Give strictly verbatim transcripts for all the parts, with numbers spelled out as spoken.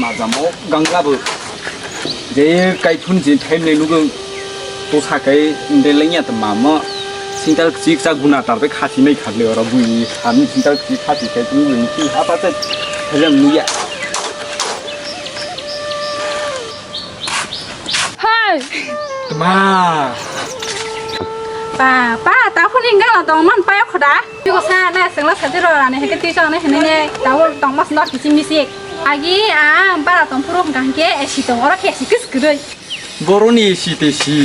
Majamo gangla bo. Je kaithun je thaimle nugo to sakai de lengya to mamo. Sintal kchik cha guna tar de khasi nai khatle oro bui han sintal kchik khasi kai tu ni ki ha pa te. Hajam nuya. Hai. Ma. Pa, pa, ta phone ring gala dong man pa khoda. Biko sa na sengla sa tiro ani heke ti sa ne hene ne. Ta wo dong mas no kichi misi. Agi a bara tong phuru hwnkha hwnkhe esi tong oro khe esi kis kwrwi. Boroni esi te si.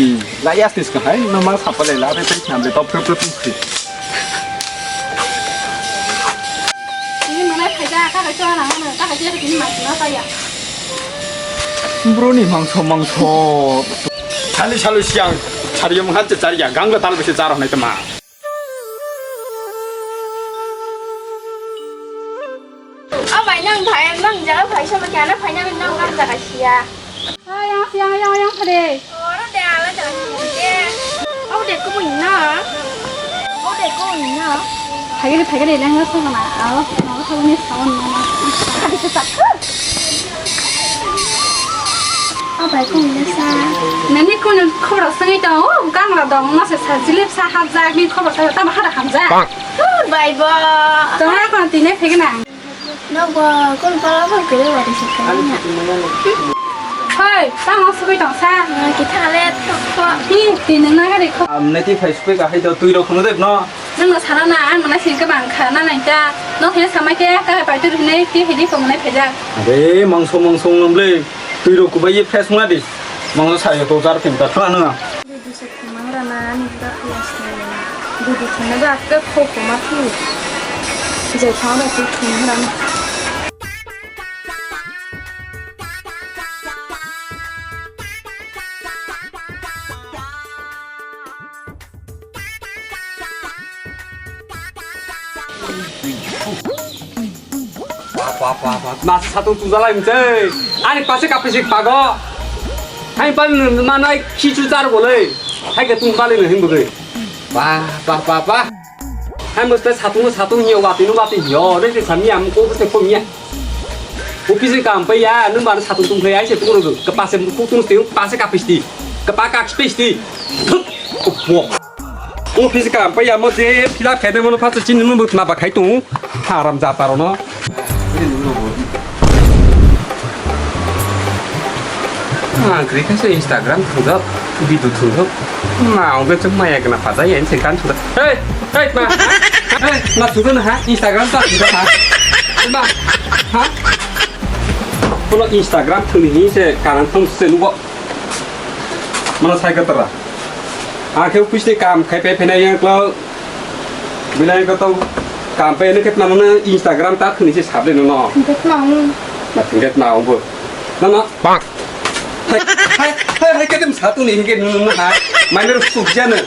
La yas tis ka hai no ma sapa le la re pe kham le to phru phru phru. Ini mana phaida ka ka chona mana ka ka je ni ma na pa ya. Boroni mangso mangso. Sali sali siang. Sari yang han te sari ya gang le tal bisi jar honai te ma. O bai, nang bai, nang jaga bai sama kya na bai, nang nang jaga sia. Ayang, ayang, ayang, ayang, phade. Oro de ala jaga sia. O de ko bui na. O de ko bui na. Phagere, phagere, lang na sama. Ao, no, ko ni sawan na. Phade ko ta. O bai, ko ni sa. Nani ko ni khobor sangwi ta. O, gang la dong, ma se sa jilep sa hap jak, ni khobor sa ta ma hada ham jak. Bang. Bai bo. Tongra kon tine phegna. Nokbo kon pala pal kere wari sikha na. Hoi, tamo sugui tong sa. Ki thale tokho. Hi, tini na gari kho. Am neti phai sugui ka hai do tui rok khunu dek no. Nang no sara na, ang mana sin ka bang kha na nai ta. No he samai ke ka pai tu ne ti he di ko mane pheja. Are mangso mangso ngam le. Tui rok kubai ye fresh ma di. Mangso sa yo to jar khim ta thla na. Bidi se khumang rana ani bwkha yasni. Bidi khumna ba ke kho khuma thu. Je khang ra tu khumang rana. Ba, ba, ba, ba. Mas satung tujalai mse. Ani pase kapisi pago. Hai pan manai khichu char bolai. Hai ke tung bali no him bolai. Ba, ba, ba, ba. Hai mos pe satung satung hiyo wati no wati hiyo. Re se sami am ko se ko nya. Office kam pe ya no mar satung tung pe ai se tung ro. Ke pase ku tung se pase kapisi. Ke pa kapisi. Thuk. Ko po. Office kam pa ya mo je phila khede mo pha chin mo ma ba khai tu. Haram jata ro no. Ah, kri ka se Instagram thung do, video thung do. Ma, o ge chuma ya gna pa da ya se kan thung do. Hey, hey ma. Hey, ma thung do na ha, Instagram ta thung do ha. Ma. Ha? Kono Instagram thung ni se kanan thung se nugo. Mana sai ka tara. Akhe office ni kam khai pe phena yang klau. Bilai ko to kam pe ne ket na no Instagram ta khuni se sab de no no. Ket na ong. Ma ket na ong bo. Na na. Pak. Hai hai hai hai ketem satu ni ke no no hai. Mai mer suk ja ne.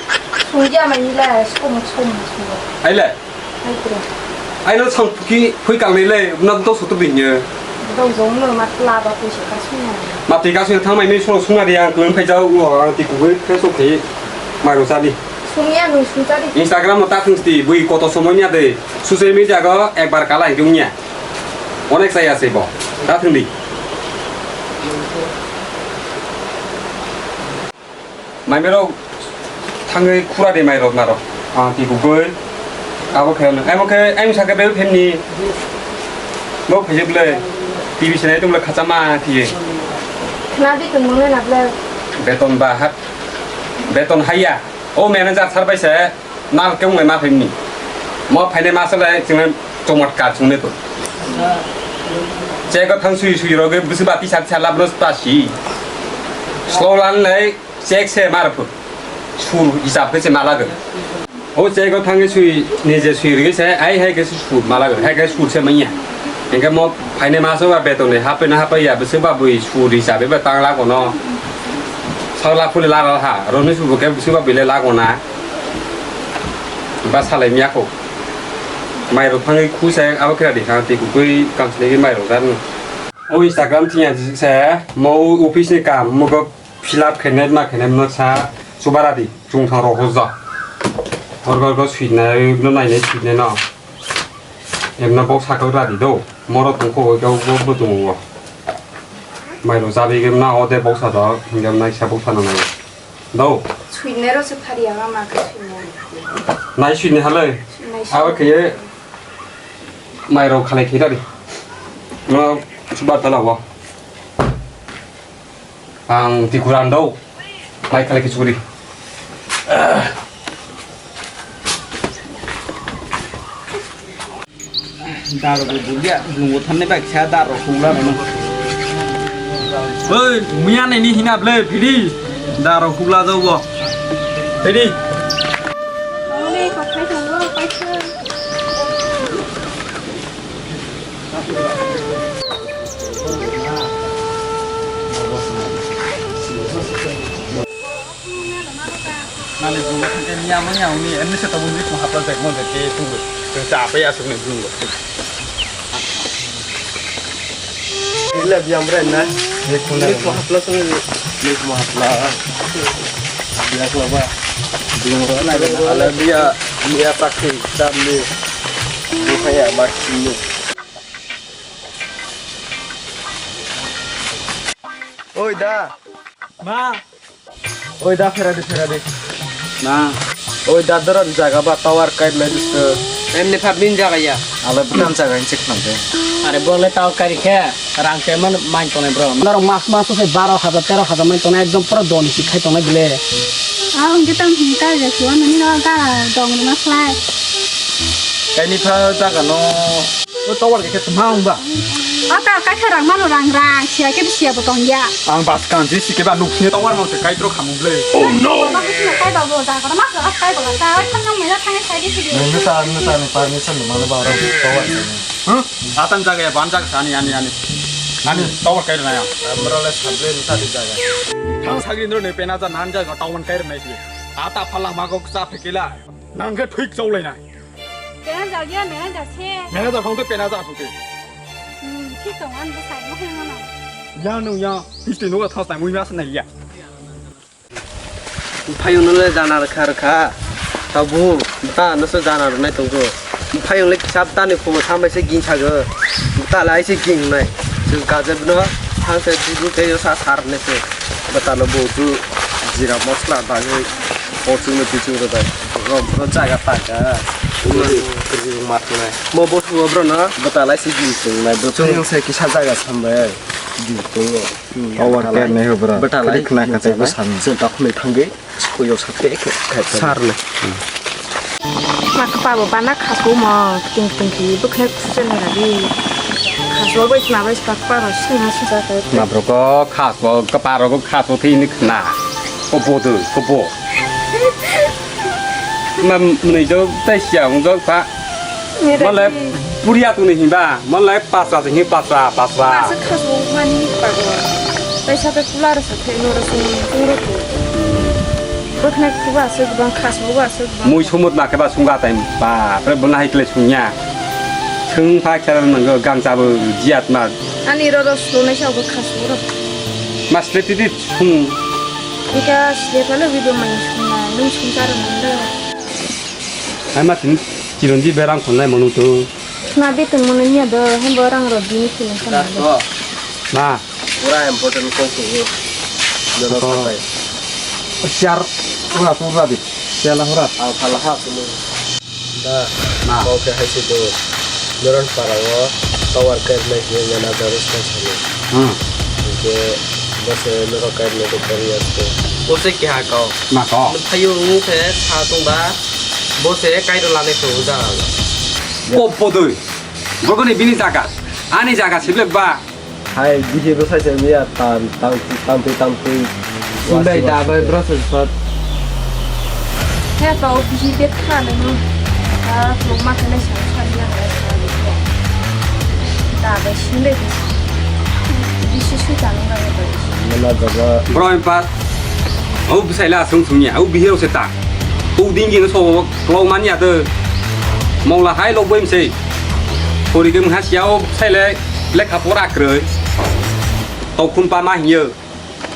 Suk ja mai ni la suk mo suk mo suk. Ai le. Ai no sang ki phui kang ni le na to sutu bin ye. Dong jong no mat la ba pui se ka sung ya. Ma te ka sung thang mai ni so sung ari ang kun phai ja u ang ti ku ke so ke. Mai ro sa di. Sungya nung sungchari. Instagram mo ta thung sti bui koto somoy nya de. Social media go ekbar kala hitung nya. Onek sai ase bo. Ta thung di. Mai mero thangwi khura de mai rok naro. Ah, ti gugoi. Abo khe no. Amo khe ai misa khe be phemni. Bo phejek le. T V sinai tung le khachama thiye. Khna di tung mung le na ble. Beton ba ha. Beton haya. O manager sir bai se nal khe wnglai ma phaimni. Mo phainai ma se lai chwngno chomotkar chwngno to. Chego thang sui sui rogo bwswk ba tisa tisa lab no ta si. Slow lan lai check se mar phu. Sur hisab khe se ma lago. O chego thang sui nije sui rigi se ai hai khe sur ma lago. Hai khe sur se manya. Engke mo phainai ma se ba beton ni hapai na hapai ya bwswk ba bui sur hisab ba tang lago no. Sala phuli la ha, roni subo khe bisi ba bile lago na. Ba salai miya kho. Mai rok thangwi khu se abo khe radi kha, tei kukui kang sini mai rok dan. O Instagram thing ya se mo office ni kam mo go fill up khe net ma khe net no sa subara di chung thang rok ho ja. Hor hor go sui nai no nai nai sui nai no. Em no bok sakal radi do. Moro tong kho go bo bo tung go. Mairok jabi gem na ode boksa do, hingke naisa boksa no nai. Do. Suinai ro se phari ama ma khe suinai. Nai suinai halai. Suinai. Abo khe mairok khalai khe dari. No subar tala bo. Ang tikuran do. Mai khalai khe churi. Daro bo bulia, lungo thanne bai kisa daro hula no. Oi, muya ne ni hina ble, phiri. Daro hula do bo. Phiri. Nani bungo thangke niya mo niya uni, eni se tabuk ni tong hapla jek mo jek ke tong. Tong cha pe asuk ni bungo. Ile biyam re na. Ni tong hapla sung ni. Ni tong hapla. Biya ko ba. Bungo na ala biya, biya pakhi dam ni. Bukhaya mak ni. Oi da. Ma. Oi da, phera di, phera di. Na. Oi da, doron jaga ba tower kai mai disko. Emni pha bin jaga ya. Ale bukan jaga ni chik nang de. Are bo le tower kai khe rang ke man main tongnai bro. Norok mas mas se baro hajar tero hajar main tongnai ekdom pura don si khai tongnai bile. Ah, hingke tang hingka ya suwa nani no ga dong ma khlai. Kaini pha jaga no. O tower khe tma wng ba? O tower kaisa rang mano rang rang, siya khe siya bo tong ya. Ang bas kan si si khe ba nuk sini tower mang se kai tro khamu ble. Oh no! Ba sini kai ba bo da, kora ma kora kai ba da, ai kham nang mena thang sai di si. Nung ta, nung ta ni permission ni mano ba ro tower. Huh? Atan jaga ya, ban jaga ani, ani, ani. Ani tower kai na ya. Amra le sable ni ta di jaga. Thang sagri ndro ne pena ja nan jaga tower kai na si. Ata phala ma go sa phekila. Nang khe thik chau lai na. Manager ya, manager se. Manager phang tei manager phang tei. Hmm, thik tong, ang bo sai mo khe mano. Ya nung ya, history nuga thas nai mui mas nai ya. Phayung no le jana rwkha rwkha. Tabu, ta no se jana rwnai tonggo. Phayung le kisa ta ni khubo thambai se ging sago. Ta lai se ging nai. Chwng kajak no, thang se jibu tei sa sar ne se. Bwtalo bo tu jira mosla bagwi kochwngno pichwng rwbai. Rom phro jaga taka. Kwrwng mat wnai. Mo bo suo bro no. Bwtalai se jil tongnai bwtwng. Chwng se kisa jaga sambai. Jil tongo. Awar ter ne bro. Bwtalai khna khatai bwsang. Chwng takhumai thangwi. Suyo sa te khe khai. Sar le. Ma kapa bo bana khasu mo. Ting ting ki bwkhne kusen radi. Khasu bai ma bai pa pa ro sina sida. Ma bro ko khasu kapa ro ko khasu thini khna. Kopo tu, kopo. Mam mwnwi jo tai sia wng jo pha. Malai puria tuni himba, malai pasra se hi pasra, pasra. Aswk khasu mani pago. Tai sa pe pula rasa the no rasa ni tungro tu. Bwkhne kuba aswk bang khasu ba aswk bang. Mui sumut ma khe ba sungga tai ba, pre bwna hai kle sungya. Thung pha khe nang gangsa bo jiat ma. Ani ro ro sunai sa bo khasu ro. Mas le titi sung. Ika sile pha le video mai sungna, nung sung kar nang le. Ai ma tin chiron di berang khon lai manu tu. Na bitung mano niya do, hembo rang rok bini siling kana do. Ma. Pura important kok tu. Jono sakai. Siar pura tu rabi. Siar la hura. Ang phala ha sulu. Da. Ma. Kau ke hai si do. Joran para wo. Tower ker me hiye yana darus kan sani. Hmm. Ke bose mero kai me do kari aste. Bose ke ha kau. Ma kau. Thayo ngu ke tha tung ba. Bose kai do lane ko da. Kopodoi. Bogoni bini jaga. Ani jaga siblek ba. Hai, bihi bwsai se miya tam, tam, tam twi, tam twi. Sundai da bai bro se sot. He to bihi bet kha le no. Ta to ma kene sa sa ya. Da bai sundai. Bisi su ta no ga ba. Mana jaga. Bro em pa. Au bwsai la sung sung ya. Au bihi se ta. U ding ging so lo man ya de. Mong la hai lo boim se. Pori ke mha siao sai le lekha pora kroi. Tau khum pa ma hiyo.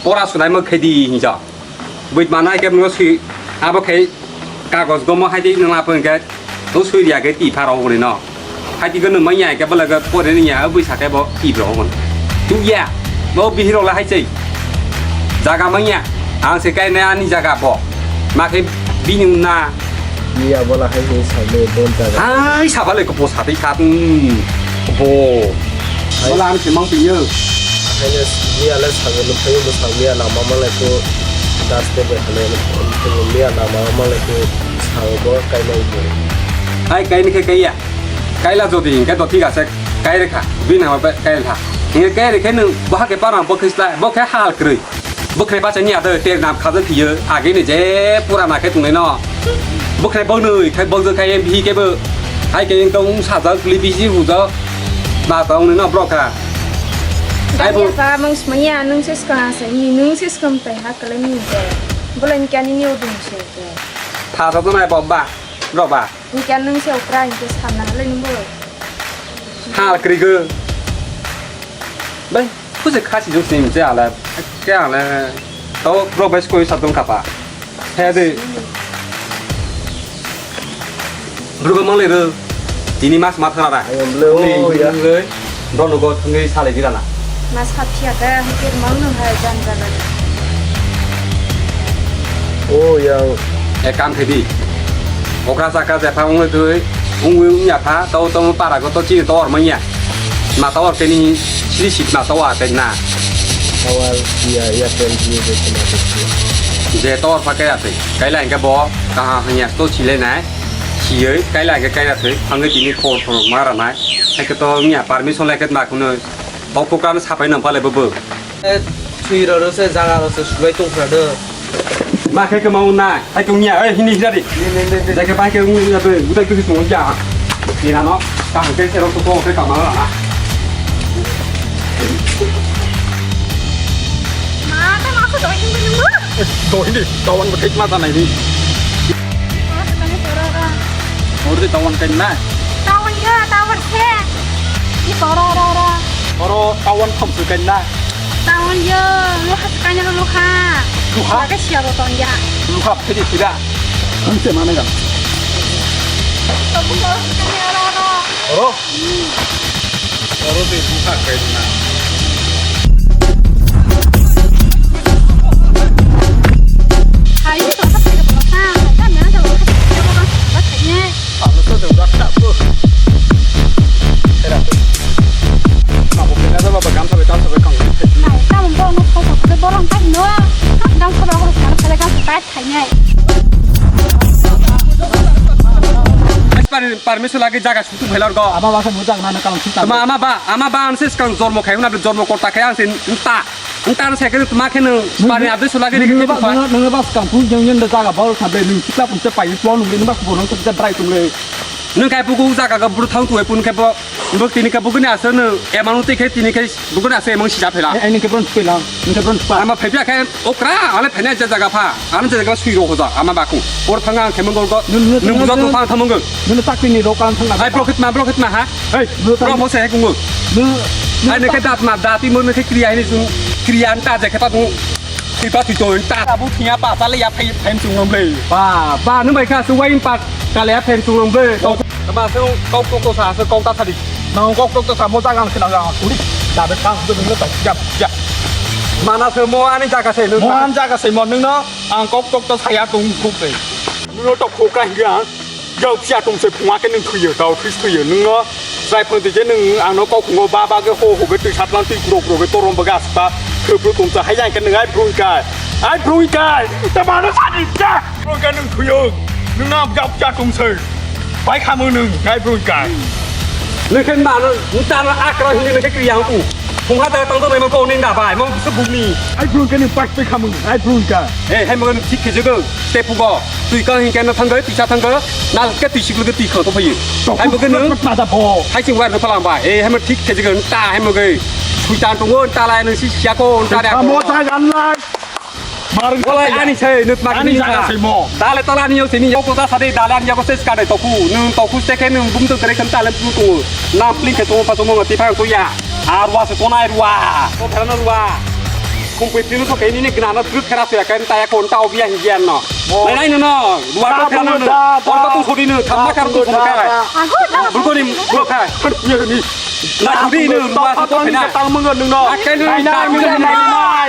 Pora sunai ma khedi hinja. Buit manai ke mo si abo khai kagos gomo hai di nang apun ke. To sui dia ke ti pharo ni no. Hai di ke no ma ya ke bala ke pore ni ya bui sa ke bo ti bro gon. Tu ya. Bo bihirok la hai sei. Jaga manya. Ang se kai na ani jaga bo. Ma khe bini na. Ni abola hai sei sai le don jaga. Hai sabale ko bo sapi khat. Hmm. Bo. Hai. Bola ang se mang piyo. Hai ne ni ala sa go no phayo bo sa mi ala mama lai ko das te be hale. Ni ala mama lai ko sa go kai mai bo. Hai kai ni khe kai ya. Kaila jodi hinkhe to thik ase, kai rekha, bini hama bai kai rekha. Hinkhe kai rekhe nwng boha khe para bo khe sla, bo khe hal kwrwi. Bo khe bacha ni ado ter nam khaja thiyo, age ni je purana khe tungnai no. Bo khe bo nwi khai bo je khai M P khe bo. Hai khe wng tong sajak li bisi hujak. Ma tong ni no bro kha. Hai bo. Gari apa mung smaya nung sis kang asa ni nung sis kam pai ha kala ni je. Bolai ni kani ni odung se je. Tha sa to nai bomba, bro ba. Hinkhe nwng se okra hinkhe sanna halai nwngbo. Hal kwrwi go. Bai, khusi khasi jok sini je ale. Ke ale. To bro bai skoi sa dong kapa. He de. Bro go mangle ro. Tini mas ma thara da. Ayam le, oh, ya. Bro nogo thangwi salai di rana. Mas ha phiya ka, hikir mang nung hai jan jaga. Oh, yang. E kam thedi. Okra saka je pha ungwi twi, ungwi ungya pha, tau tau para go to chi to or manya. Ma to or teni sri sit ma to wa te na. Tawar ya, ya pen ji de kena de. Je to or pha kaya te. Kaila hingke bo kaha hanya to chile nai. Siyoi kaila hingke kaila te. Angwi tini phone phone mara nai. Hai ke to nya permission lai ke ma kuno. Bo program sapai nang pale bo bo. Eh, sui roro se jaga ro se subai tong khna do. Ma khe kama un nai. Hai tong nya, eh, hini hira di. Jai ke bai ke un ya be. Utai tu tong ja. Ni na no. Ka hang ke se ro to ko ke kama la. Ma ta ma ko doi ni ni. Doi ni. Tawan ba thik ma ta nai ni. Oro de tawan kain na? Tawan ya, tawan khe. Ni oro, oro, oro. Oro tawan thom su kain na? Tawan ya, lo has kain lo lo ha. Lo ha? Ka siya bo ton ya. Lo ha, phiri phira. Hanse mane ga. To bu ko kain oro, oro. Oro. Oro tei bwkha kaina. Hai, to sa phai ko sa, ta na da wa ka ta wa ka ta ne. Ano to de rak ta ko. Era. Ma bo kena da ba gam sa be ta sa be kang. Hai, ta mo no ko ko borom ta no. Gam sa ba ko sa ta gam sa. Thainai. Permission lagi jaga sutu phailor go. Ama ba khe mujak na kalam sita. Tama ama ba, ama ba ang se skang jormo khai huna jormo korta khai ang se nta. Nta ang se khe tama khe nung pari adu sulagi ri khe ba. Nung ba skang pu jeng jeng da jaga bol khabe nung sita pun se pai plo nung ba ko nung se drai tung le. Nung kai puku jaga ga buru thang tu pun khe bo. Bo tini khe buguni asa no emang tei khe tini khe buguni asa emang sija phela. Ai, ai, nung khe bron phela, nung khe bron phela. Ama phai phia khe okra, ale phai na jaga pha. Ano jaga sui ro hoja, ama baku. Or thanga ang khe mongol go. Nung, nung, nung bujo nung, tong thang thang mongol. Nung tak tini ro kan thang. Ai, blokhit ma, blokhit ma ha. Ai, nung bro, mo se he kungo. Nung, nung ai, nung khe tak dat ma, dati mo nung khe kriya hini sung. Kriya anta je khe ta tu. Tipa tito ta. Abu thiya pa, sale ya phai, phai sung nom le. Ba, ba, nung bai kha su wai pa, kale ya phai sung nom le. Ba se kok kok sa, se kok ta sadi. Nang kok tok to samo jaga ang sinang ang turi. Dabe kang to nungno tok jam ja. Mana se mo ani jaga se nung. Mo an jaga se mo nungno ang kok tok to saya tung kuk se. Nungno tok kuk ka hinga. Jau pia tung se phunga ke nung thuyo tau this thuyo nungno. Sai phun je nung ang no kok ngo ba ba ke ho ho ke tui sat lang tui kuro kuro ke torom baga spa. Khupru tung sa hai yang ke nung ai brui kai. Ai brui kai. Ta mana sadi ja. Bro, ka nung thuyo. Nung na jak jak tong se. Pai khamu nung, ngai bro ka. Nung khe ma no, nung ta no akra hini nung khe kriya hangku. Phung ha ta tang to nai mo ko ning da bai, mo se bugni. Ai bro, ka nung pas pe khamu, ai bro ka. Eh, hai mo nung thik khe jago. Te pugo. Tui ka hin kena thanggo, tisa thanggo. Nal ke tui siklo ke tui kho to phayi. Hai mo ke nung. Ma da bo. Hai sing war no phalang bai. Eh, hai mo thik khe jago. Ta hai mo ke. Tui tan tongo, ta lai nung si siako, ta da. Mo ta gan lai. Walai ani se nut mak ani jaga se mo. Dale tola ni yo sini yo ko ta sade dale ani yo se skade toku. Nung toku se ke nung bum to tere kan tale tu tu. Na pling ke to pa to mo ti pa to ya. Arwa se to nai rwa. To phera na rwa. Kum pe pinu to ke ni ni gna na truk phera se kan ta ya kon ta obia hi gian no. Nai nai no no. Rwa to phera no no. Por to tu sodi no. Tham na kar tu sodi kai. Bulko ni bulko kai. Ni. Nang di nung ruwa sa to kena. Tang mung nung no. Akai nung tang mung nung.